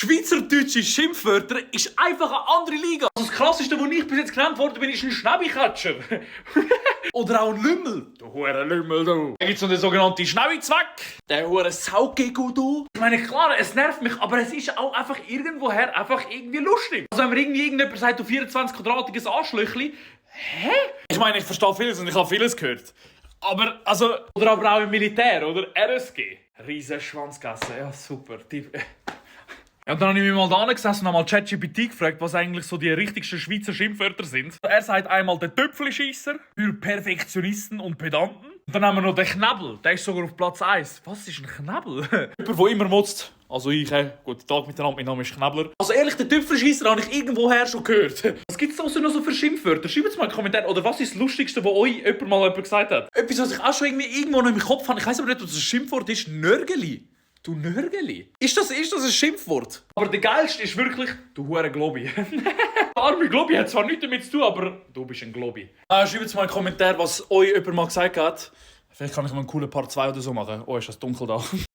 Schweizerdeutsche Schimpfwörter ist einfach eine andere Liga. Also das Krasseste, was ich bis jetzt genannt worden bin, ist ein Schnäbikatscher. Oder auch ein Lümmel. Du hure Lümmel, du. Dann gibt's noch den sogenannten Schnäbizweck. Der hure Saugegel, du. Ich meine, klar, es nervt mich, aber es ist auch einfach irgendwoher einfach irgendwie lustig. Also wenn mir irgendjemand sagt, du 24-quadratiges Arschlöchli. Hä? Ich meine, ich verstehe vieles und ich habe vieles gehört. Aber, also... Oder aber auch im Militär, oder? RSG. Riesen Schwanzgasse, ja super. Ja, und dann habe ich mich mal da gesessen und habe mal ChatGPT gefragt, was eigentlich so die richtigsten Schweizer Schimpfwörter sind. Er sagt einmal den Töpfelscheisser für Perfektionisten und Pedanten. Und dann haben wir noch den Knebel, der ist sogar auf Platz 1. Was ist ein Knebel? Jemand, der immer motzt. Also ich, guten Tag miteinander, mein Name ist Knebler. Also ehrlich, den Töpfelscheisser habe ich irgendwoher schon gehört. Was gibt es noch so für Schimpfwörter? Schreibt es mal in die Kommentare. Oder was ist das Lustigste, was euch jemand gesagt hat? Etwas, was ich auch schon irgendwo noch im Kopf habe. Ich weiss aber nicht, ob das ein Schimpfwort ist. Nörgeli. Du Nörgeli? Ist das ein Schimpfwort? Aber der geilste ist wirklich, du hure Globi. Der arme Globi hat zwar nichts damit zu tun, aber du bist ein Globi. Schreibt mal in die Kommentare, was euch jemand mal gesagt hat. Vielleicht kann ich mal einen coolen Part 2 oder so machen. Oh, ist das dunkel da.